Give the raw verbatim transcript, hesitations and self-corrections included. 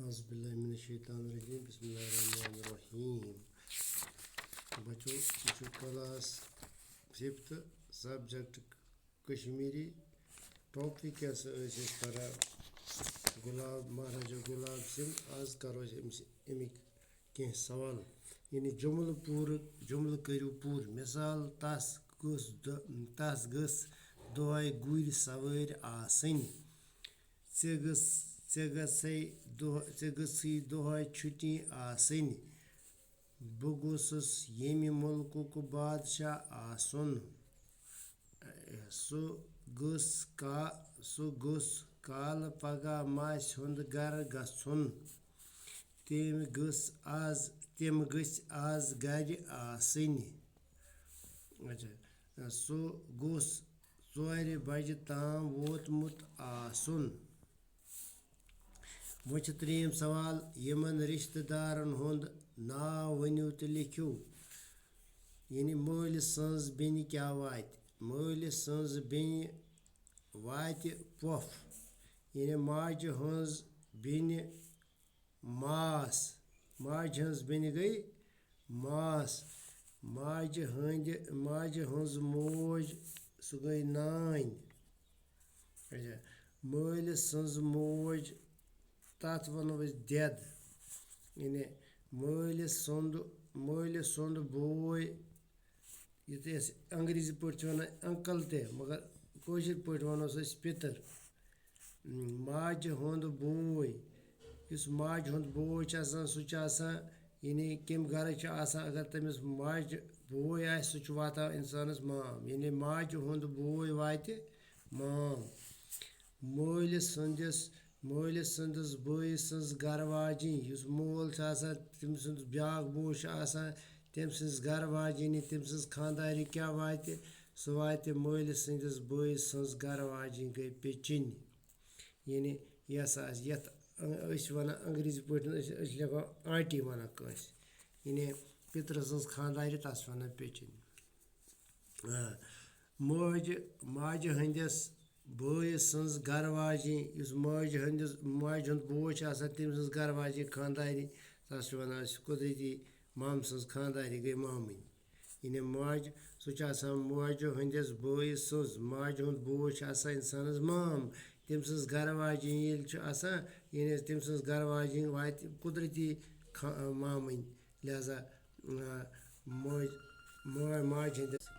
اعوذ باللہ من الشیطان الرجیم، بسم اللہ الرحمن الرحیم۔ بچو، یہِ چھُ class fifth، subject Kashmiri. Topic کیٛاہ سا ٲسۍ أسۍ پران؟ گۄلاب، مہاراجا گۄلاب سنگھ۔ آز کرو أسۍ أمِس، اَمِکۍ کینٛہہ سوال۔ یعنی جملہٕ پوٗرٕ، جملہٕ کٔرِو پوٗرٕ۔ مثال، تس گٔژھ دۄ-، تس گٔژھ دۄہے گُرۍ سوٲرۍ آسٕنۍ۔ ژےٚ گٔژھ، ژےٚ گٔژھے دۄہ-، ژےٚ گٔژھٕے دۄہے چھُٹی آسٕنۍ۔ بہٕ گوٚژھُس ییٚمہِ مُلکُک بادشاہ آسُن۔ سُہ گوٚژھ کا-، سُہ گوٚژھ کالہٕ پگاہ ماسہِ ہُنٛد گرٕ گژھُن۔ تٔمۍ گٔژھ آز، تِم گٔژھۍ آز گرِ آسٕنۍ۔ اچھا، سُہ گوٚژھ ژورِ بجہِ تام ووتمُت آسُن۔ وۄنۍ چھِ ترٛیٚیِم سوال، یِمن رِشتہٕ دارن ہُنٛد ناو ؤنِو تہٕ لیکھِو۔ یعنی مٲلۍ سٕنٛز بیٚنہِ کیٛاہ واتہِ؟ مٲلۍ سٕنٛز بیٚنہِ واتہِ پۄپھ۔ یعنی ماجہِ ہٕنٛز بیٚنہِ ماس۔ ماجہِ ہٕنٛز بیٚنہِ گٔے ماس۔ ماجہِ ہٕنٛدِ، ماجہِ ہٕنٛز موج، سُہ گٔے نانۍ۔ اچھا، مٲلۍ سٕنٛز موج، تَتھ وَنو أسۍ دٮ۪د۔ یعنی مٲلۍ سُنٛد، مٲلۍ سُنٛد بوے، یُتھُے أسۍ انگریزی پٲٹھۍ چھِ وَنان uncle تہِ، مگر کٲشِر پٲٹھۍ وَنوس أسۍ پِتٕر۔ ماجہِ ہُنٛد بوے، یُس ماجہِ ہُنٛد بوے چھُ آسان، سُہ چھُ آسان، یعنی کَمہِ گَرٕ چھُ آسان، اگر تٔمِس ماجہِ بوے آسہِ، سُہ چھُ واتان اِنسانَس مام، یعنی ماجہِ ہُنٛد بوے واتہِ مام۔ مٲلِس سٕنٛدِس، مٲلِس سٕنٛدِس بٲیِس سٕنٛز گَرٕ واجِنۍ، یُس مول چھُ آسان، تٔمۍ سُنٛد بیٛاکھ بوے چھُ آسان، تٔمۍ سٕنٛز گَرٕ واجِنۍ، تٔمۍ سٕنٛز خانٛدارِنۍ کیٛاہ واتہِ؟ سُہ واتہِ مٲلِس سٕنٛدِس بٲیِس سٕنٛز گَرٕ واجِنۍ گٔے پیٚچِنۍ۔ یعنی یہِ ہسا آسہِ یَتھ، أسۍ چھِ وَنان انگریزی پٲٹھۍ، أسۍ، أسۍ چھِ لیکھان aunty وَنان کٲنٛسہِ۔ یعنی پِترٕ سٕنٛز خانٛدارِ، تَس چھِ وَنان پیٚچِنۍ۔ آ، مٲجہِ، ماجہِ ہٕنٛدِس بٲیِس سٕنٛز گَرٕ واجِنۍ، یُس مٲجہِ ہٕنٛدِس، ماجہِ ہُنٛد بوے چھُ آسان، تٔمۍ سٕنٛز گَرٕ واجِنۍ خانٛدارِنۍ، تَس چھِ وَنان أسۍ قۄدرٔتی مامہٕ سٕنٛز خانٛدارِنۍ گٔے مامٕنۍ۔ یعنی ماجہِ، سُہ چھُ آسان ماجہِ ہٕنٛدِس بٲیِس سٕنٛز، ماجہِ ہُنٛد بوے چھُ آسان اِنسانَس مام۔ تٔمۍ سٕنٛز گَرٕ واجِنۍ ییٚلہِ چھُ آسان، یعنی تٔمۍ سٕنٛز گَرٕ واجِنۍ واتہِ قۄدرٔتی خا-، مامٕنۍ۔ لہذا، آ، مٲج، مٲ-، ماجہِ ہٕنٛدِس